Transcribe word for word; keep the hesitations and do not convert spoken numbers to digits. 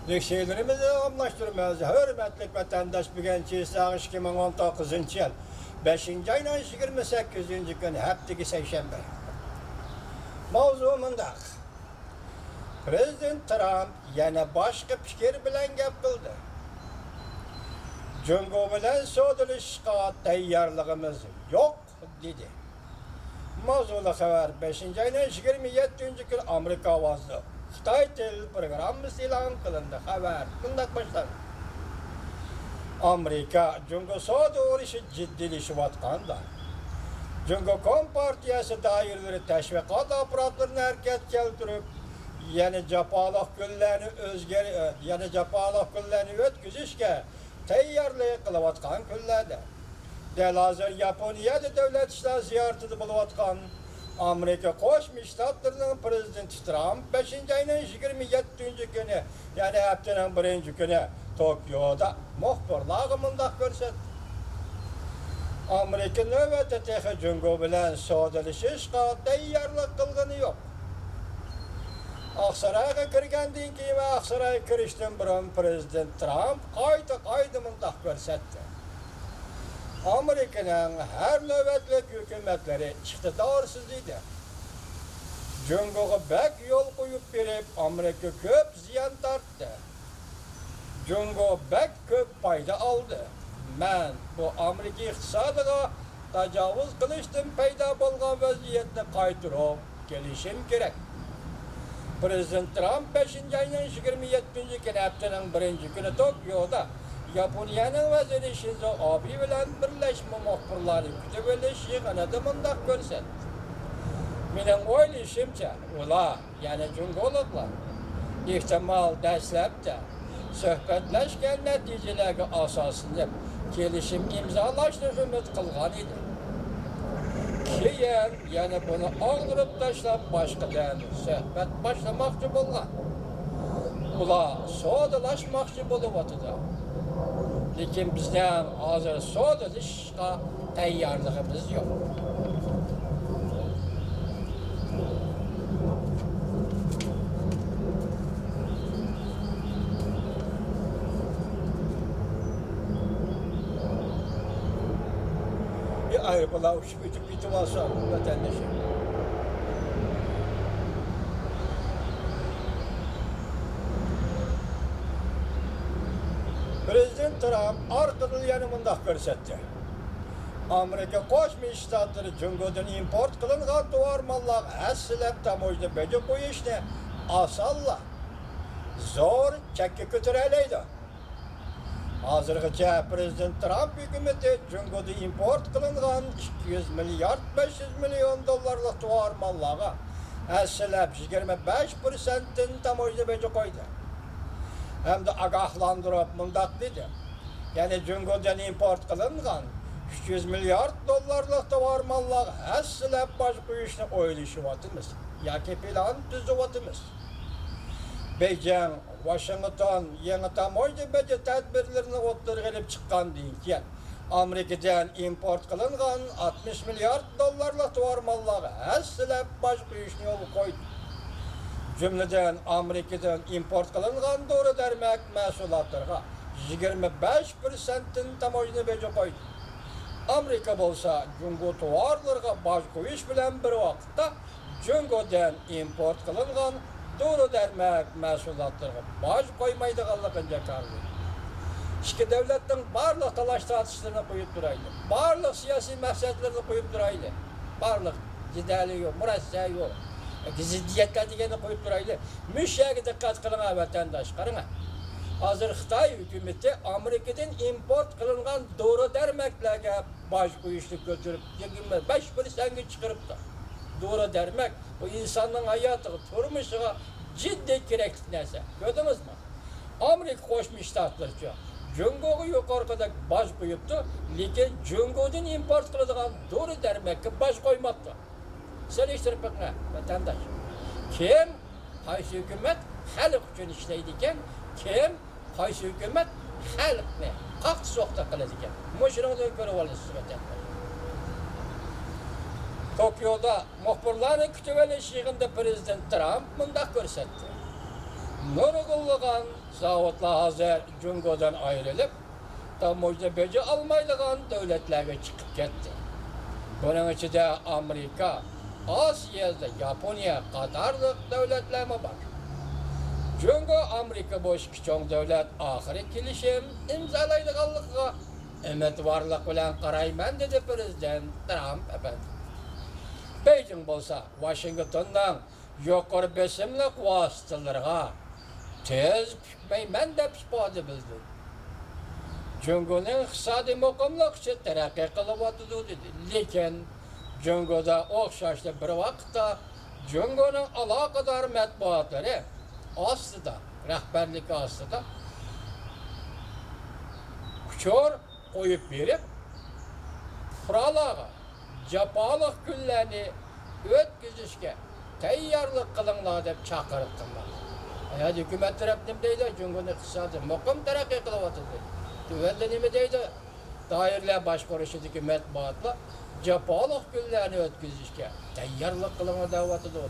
لېكسىيەلىرىمىزنى داۋاملاشتۇرىمىز. ھۆرمەتلىك ۋەتەنداش، بۈگۈن چىساغ ئىككى مىڭ ئون توققۇزىنچى يىل، بەشىنچى ئاينىڭ يىگىرمە سەككىزىنچى كۈنى، ھەپتىكى سەيشەنبە. ماۋزۇ مۇنداق. پىرېزىدېنت ترامپ يەنە باشقا پىكىر بىلەن گەپ قىلدى. جۇڭگو بىلەن سودىلىشىشقا تەييارلىقىمىز يوق، دېدى. ماۋزۇلۇق خەۋەر بەشىنچى ئاينىڭ يىگىرمە يەتتىنچى كۈنى ئامېرىكا ئاۋازىدا خىتاي تىل پروگراممىسى ئېلان قىلىندى. خەۋەر مۇنداق باشلاندى. ئامېرىكا جۇڭگو سودا ئۇرۇشى جىددىيلىشىۋاتقاندا، جۇڭگو كومپارتىيەسى دائىرىلىرى تەشۋىقات ئاپپاراتلىرىنى ھەرىكەتكە كەلتۈرۈپ، يەنە جاپالىق كۈنلەرنى ئۆزگەر-، يەنە جاپالىق كۈنلەرنى ئۆتكۈزۈشكە تەييارلىق قىلىۋاتقان كۈنلەردە، دەل ھازىر ياپونىيەدە دۆلەت ئىشلار زىيارىتىدە بولۇۋاتقان ئامېرىكا قوشما شتاتلىرىنىڭ پىرېزىدېنتى ترامپ بەشىنچى ئاينىڭ يىگىرمە يەتتىنچى كۈنى، يەنى ھەپتىنىڭ بىرىنچى كۈنى توكيودا مۇخبىرلارغا مۇنداق كۆرسەتتى. ئامېرىكا نۆۋەتتە تېخى جۇڭگو بىلەن سودىلىشىشقا تەييارلىق قىلغىنى يوق. ئاقسارايغا كىرگەندىن كېيىن ۋە ئاقسارايغا كىرىشتىن بۇرۇن پىرېزىدېنت ترامپ قايتا-قايتا مۇنداق كۆرسەتتى. ئامېرىكىنىڭ ھەر نۆۋەتلىك ھۆكۈمەتلىرى ئىقتىدارسىز ئىدى. جۇڭگوغا بەك يول قويۇپ بېرىپ، ئامېرىكا كۆپ زىيان تارتتى. جۇڭگو بەك كۆپ پايدا ئالدى. مەن بۇ ئامېرىكا ئىقتىسادىغا تاجاۋۇز قىلىشتىن پەيدا بولغان ۋەزىيەتنى قايتۇرۇپ كېلىشىم كېرەك. پىرېزىدېنت ترامپ بەشىنچى ئاينىڭ يىگىرمە يەتتىنچى كۈنى، ھەپتىنىڭ بىرىنچى كۈنى توكيودا ياپونىيەنىڭ ۋەزىرى شىنزو ئابې بىلەن بىرلەشمە مۇخبىرلارنى كۈتۈۋېلىش يىغىنىدا مۇنداق كۆرسەتتى. مېنىڭ ئويلىشىمچە، ئۇلار، يەنى جۇڭگولۇقلار، ئېھتىمال، دەسلەپتە سۆھبەتلەشكەن نەتىجىلەرگە ئاساسلىنىپ، كېلىشىم ئىمزالاشنى ئۈمىد قىلغان ئىدى. كېيىن يەنە بۇنى ئاغدۇرۇپ تاشلاپ، باشقىدىن سۆھبەت باشلىماقچى بولغان. ئۇلار سودىلاشماقچى بولۇۋاتىدۇ. لېكىن بىزنىڭ ھازىر سودىلىشىشقا تەييارلىقىمىز يوق. بىر ئايروپىلان ئۇچۇپ ئۆتۈپ كېتىۋالسا ۋەتەندىشى. پىرېزىدېنت ترامپ ئارقىدىن يەنە مۇنداق كۆرسەتتى. ئامېرىكا قوشما شتاتلىرى جۇڭگودىن ئىمپورت قىلىنغان تاۋار ماللارغا ھەسسىلەپ تاموژنا بېجى قويۇشنى ئاسانلا زور چەككە كۆتۈرەلەيدۇ. ھازىرغىچە پىرېزىدېنت ترامپ ھۆكۈمىتى جۇڭگودىن ئىمپورت قىلىنغان ئىككى يۈز مىليارد بەش يۈز مىليون دوللارلىق تاۋار ماللارغا ھەسسىلەپ يىگىرمە بەش پىرسەنتتىن تاموژنا بېجى قويدى. ھەمدە ئاگاھلاندۇرۇپ مۇنداق دېدى، يەنى جۇڭگودىن ئىمپورت قىلىنغان ئۈچ يۈز مىليارد دوللارلىق تاۋار ماللارغا ھەسسىلەپ باج قويۇشنى ئويلىشىۋاتىمىز ياكى پىلان تۈزۈۋاتىمىز. بېيجىڭ، ۋاشىنگتون يېڭى تاموژنا بېجى تەدبىرلىرىنى ئوتتۇرىغا ئېلىپ چىققاندىن كېيىن، ئامېرىكىدىن ئىمپورت قىلىنغان ئاتمىش مىليارد دوللارلىق تاۋار ماللارغا ھەسسىلەپ باج قويۇشنى يولغا قويدى. جۈملىدىن، ئامېرىكىدىن ئىمپورت قىلىنغان دورا-دەرمەك مەھسۇلاتلىرىغا يىگىرمە بەش پىرسەنتتىن تاموژنا بېجى قويدى. ئامېرىكا بولسا جۇڭگو تاۋارلىرىغا باج قويۇش بىلەن بىر ۋاقىتتا، جۇڭگودىن ئىمپورت قىلىنغان دورا-دەرمەك مەھسۇلاتلىرىغا باج قويمايدىغانلىقىنى جاكارلىدى. ئىككى دۆلەتنىڭ بارلىق تالاش-تارتىشلىرىنى قويۇپ تۇرايلى، بارلىق سىياسىي مەقسەتلىرىنى قويۇپ تۇرايلى، بارلىق جېدەلى يوق، مۇرەسسە يوق، زىددىيەتلەر دېگەننى قويۇپ تۇرايلى. مۇشۇ يەرگە دىققەت قىلىڭ، ۋەتەنداش، قاراڭ. ھازىر خىتاي ھۆكۈمىتى ئامېرىكىدىن ئىمپورت قىلىنغان دورا-دەرمەكلەرگە باج قويۇشنى كۆتۈرۈپ، يىگىرمە بەش پىرسەنتكە چىقىرىپتۇ. دورا-دەرمەك، بۇ ئىنساننىڭ ھاياتىغا، تۇرمۇشىغا جىددىي كېرەكلىك نەرسە. كۆردىڭىزمۇ؟ ئامېرىكا قوشما شتاتلىرىچۇ؟ جۇڭگوغا يۇقىرىقىدەك باج قويۇپتۇ، لېكىن جۇڭگودىن ئىمپورت قىلىدىغان دورا-دەرمەككە باج قويماپتۇ. سېلىشتۇرۇپ بېقىڭ، ۋەتەنداش. كىم، قايسى ھۆكۈمەت خەلق ئۈچۈن ئىشلەيدىكەن؟ كىم، قايسى ھۆكۈمەت خەلقنى قاقتى-سوقتى قىلىدىكەن؟ مۇشۇنىڭدىن كۆرۈۋالىسىز، ۋەتەنداش. توكيودا مۇخبىرلارنى كۈتۈۋېلىش يىغىنىدا پىرېزىدېنت ترامپ مۇنداق كۆرسەتتى. نۇرغۇنلىغان زاۋۇتلار ھازىر جۇڭگودىن ئايرىلىپ، تاموژنا بېجى ئالمايدىغان دۆلەتلەرگە چىقىپ كەتتى. بۇنىڭ ئىچىدە ئامېرىكا، ئاسىيا، ياپونىيە قاتارلىق دۆلەتلەرمۇ بار. جۇڭگو ئامېرىكا بۇ ئىككى چوڭ دۆلەت ئاخىرى كېلىشىم ئىمزالايدىغانلىقىغا ئۈمىدۋارلىق بىلەن قارايمەن، دېدى پىرېزىدېنت ترامپ ئەپەندى. بېيجىڭ بولسا ۋاشىنگتوننىڭ يۇقىرى بېسىملىق ۋاسىتىلىرىغا تېز پۈكمەيمەن دەپ ئىپادە بىلدۈردى. جۇڭگونىڭ ئىقتىسادىي مۇقىملىق ئۈچۈن تەرەققىي قىلىۋاتىدۇ، دېدى. لېكىن جۇڭگودا ئوخشاشلا بىر ۋاقىتتا جۇڭگونىڭ ئالاقىدار مەتبۇئاتلىرى ئاستىدا، رەھبەرلىكى ئاستىدا ئۇچۇر قويۇپ بېرىپ، پۇقرالارغا جاپالىق كۈنلەرنى ئۆتكۈزۈشكە تەييارلىق قىلىڭلار دەپ چاقىرىق قىلماقتا. ئەگەر ھۆكۈمەت تەرەپ نېمە دەيدۇ؟ جۇڭگونىڭ ئىقتىسادى مۇقىم تەرەققىي قىلىۋاتىدۇ. تۆۋەندە نېمە دەيدۇ؟ دائىرىلەر باشقۇرۇشىدىكى مەتبۇئاتلار جاپالىق كۈنلەرنى ئۆتكۈزۈشكە تەييارلىق قىلىڭلار دەۋاتىدۇ.